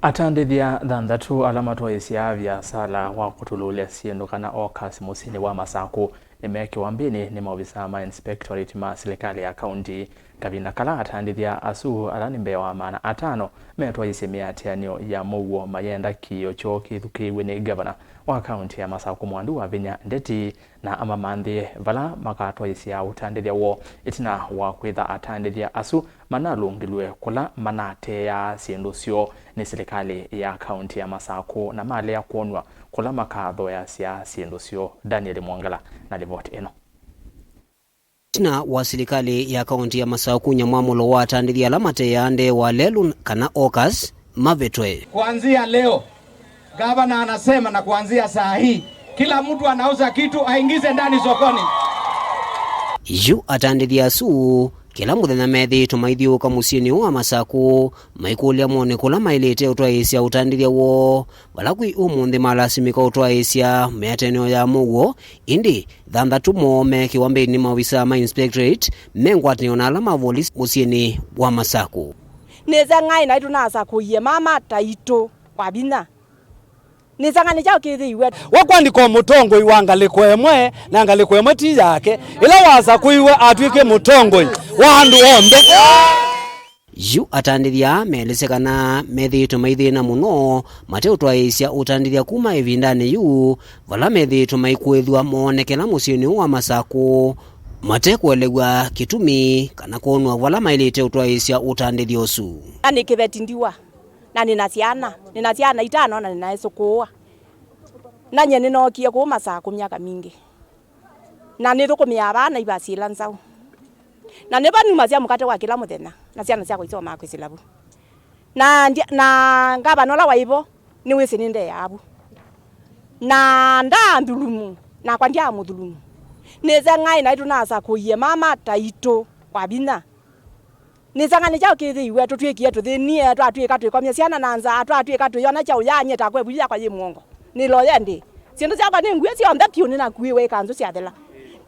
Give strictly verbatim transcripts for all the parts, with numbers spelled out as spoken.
Atandĩthya thanthatũ ala matwaĩĩsya viasala wa kũtũlũlya syĩndũ kana hawkers mũsyĩnĩ wa Masakũ nĩme kĩwambĩnĩ nĩ maovisaa ma inspectorate ma silikalĩ ya kaunti. Kavinda kala atandĩthya asu ala nĩ mbee wa maana atano metwaĩĩsye mĩatĩanĩo ya mũuo mayenda kĩĩo kyoo kĩthukĩĩw'e nĩ ngavana wa kaunti ya Masakũ Mwandu Wavinya Ndeti, na amamanthĩe vala makatwaĩĩsya ũtandĩthya woo ĩtina wa kwĩtha atandĩthya asu manalũngĩlw'e kũla manateeaa syĩndũ syoo nĩ silikalĩ ya kaunti ya Masakũ na malea kwonw'a kũla makathoeasya syĩndũ syoo. Daniel Mwongela na livoti ĩno. Ĩtina wa silikalĩ ya kaunti ya Masakũ kuny'a mwamũlo wa atandĩthya ala mateeaa ndee wa lelũ kana hawkers mavetwe. Kuanzia leo, gavana anasema na kuanzia saa hii, kila mtu anauza kitu aingize ndani sokoni. Yu atandĩthya asu kĩla mũthenya methĩĩtwe maithyũũka mũsyĩnĩ ũũ wa Masakũ maikũlya mone kũla maĩlĩte ũtwaĩĩsya ũtandĩthya woo, vala kwĩ ũmũnthĩ malasimĩka ũtwaĩĩsya mĩatĩanĩo ya mũuo, ĩndĩ thanthatũ moo me kĩwambĩnĩ nĩ maovisaa ma inspectorate me ngwatanĩo na ala ma volisi mũsyĩnĩ wa Masakũ. Nĩseng'ai naitũ nasakũie mama taitũ kwa vinya. Nĩseng'ai nĩ kyaũ kĩthĩiwe. We kwandĩka mũtongoi wa ngalĩko ĩmwe, na ngalĩko ĩmwe ti yake, ĩla wasakũiwe atw'ĩke mũtongoi wa andũ onthe. Yu atandĩthya meelĩsye kana methĩĩtwe maithĩna mũno mate ũtwaĩĩsya ũtandĩthya kuma ĩvindanĩ yu, vala methĩĩtwe maikũĩthw'a moonekela mũsyĩnĩ ũũ wa Masakũ, mate kũelew'a kĩtumi kana kwonw'a vala maĩlĩte ũtwaĩĩsya ũtandĩthya ũsu. Na nĩ kĩveti ndiwa, na nĩ na syana, nĩ na syana itano, na nĩ na ĩsũkũũa. Na nyie nĩnookie kũu Masakũ myaka mingĩ. Na nĩthũkũmĩaa vaa na ivasi ila nzaũ. Na nĩvo numasya mũkate wa kĩla mũthenya, na syana syakwa isomaa kwĩsĩla vu. Na ndya-, na ngavana ũla waĩ vo, nĩwĩsĩ nĩndeaa vu. Na ndaanthulumu, nakwa ndyaamũthulumu. Nĩseng'ai naitũ nasakũie mama taitũ kwa vinya. Nĩseng'ai nĩ kyaũ kĩthĩiwe, tũtw'ĩkie tũthĩnie, twatw'ĩka twĩkomya syana na nzaa, twatw'ĩka twĩyona kyaũ, yaanyie takwa ĩvuyu yakwa yĩ mũongo. Nĩloye ndĩ. Syĩndũ syakwa nĩ nguĩ syonthe vyũ nĩnakuĩwe ikanzũ syathela.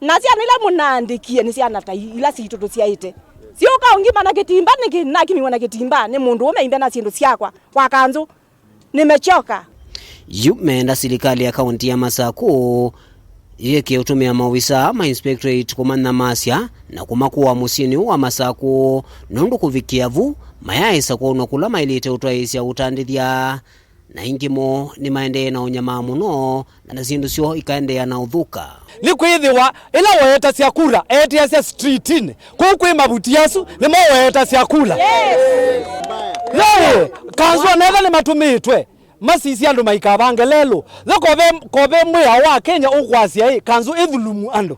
Na syana ila mũnaandĩkie nĩ syana ta i-, ila sitũ tũsyaĩte. Syũka ũngima na kĩtimba nĩkĩ? Nakimiwe na kĩtimba nĩ mũndũ ũme imbe na syĩndũ syakwa kwa kanzũ. Nimechoka. Yu meenda silikalĩ ya kaunti ya Masakũ yĩke ũtũmĩa maovisaa ma inspectorate kũmanyamasya na kũmakũa mũsyĩnĩ ũũ wa Masakũ, nũndũ kũvikĩa vu, mayaaĩsa kwonw'a kũla maĩlĩte ũtwaĩĩsya ũtandĩthya. Na aingĩ moo nĩmaendee na ũnyamaa mũno, na syĩndũ syoo ikaendeea na ũthũka. Nĩkwĩthĩwa ĩla weetasya kura eetĩasya streetinĩ, kũu kwĩ mavuti asu nĩmo weetasya kula. Ĩĩ, kanzũ onetha nĩmatũmĩtwe masisye andũ maikavange lelũ. Yo kove, kove mwĩao wa Kenya ũkwasya ĩ, kanzũ ĩthulumu andũ.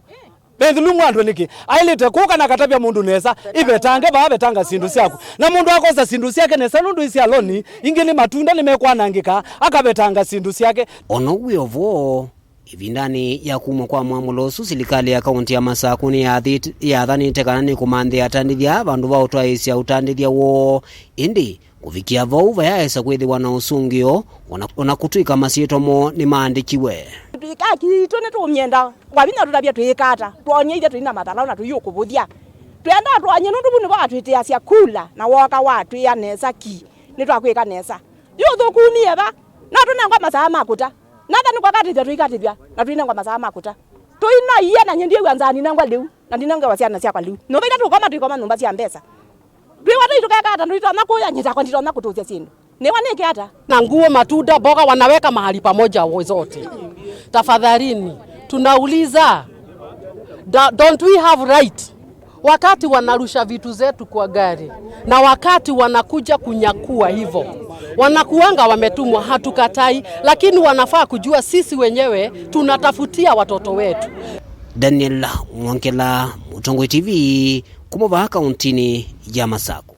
Ĩthulumu andũ nĩkĩ? Aĩlĩte kũka na katavya mũndũ nesa, ĩvetange vaa vetanga syĩndũ syaku. Na mũndũ akosa syĩndũ syake nesa nũndũ ĩsyalonĩ ingĩ nĩ matunda nĩmekwanangĩka, akavetanga syĩndũ syake. Ona wĩ o vo, ĩvindanĩ ya kumw'a kwa mwamũlo ũsu, silikalĩ ya kaunti ya Masakũ nĩyathĩt-, yathanĩte kana nĩkũmanthĩa atandĩthya vandũ va ũtwaĩĩsya ũtandĩthya woo. Ĩndĩ kũvikĩa vau, vayaesa kwĩthĩwa na ũsũngĩo, ona, ona kũtw'ĩka masyĩtwa moo nĩmaandĩkiwe. Twĩka kitũ nĩtũmyenda, kwa vinya tũtavya twĩĩka ata, twonyie ithe tũi na mathalau na tũiũkũvũthya. Twenda twonyie nũndũ vu nĩvo atwĩtĩasya kula, na wooka watwĩa nesa ki, nĩtwakwĩka nesa. Yu ũthũkũmie va? No tũnengwa masaa ma kũta. Natha nĩkwakatĩthya tũikatĩthya, na tũinengwa masaa ma kũta. Tũinaie na nyie ndiĩw'a nzaa ninengwa lĩu, na ndinengewa syana syakwa lĩu. Nyũmba ila tũkoma, tũikoma nyũmba sya mbesa. Twĩwata itũkeka ata, ndũitonya kũya, nyie takwa nditonya kũtũsya syĩndũ. Nĩwa nĩke ata? Na nguo, matunda, mboga wanaweka mahali pamoja wo-, zote. Tafadhalini, tunauliza, da-, don't we have right? Wakati wanarusha vitu zetu kwa gari na wakati wanakuja kunyakua hivyo, wanakuanga wametumwa, hatukatai, lakini wanafaa kujua sisi wenyewe tunatafutia watoto wetu. Daniel Mwongela, Mũtongoi T V, kuma vaa kauntinĩ ya Masakũ.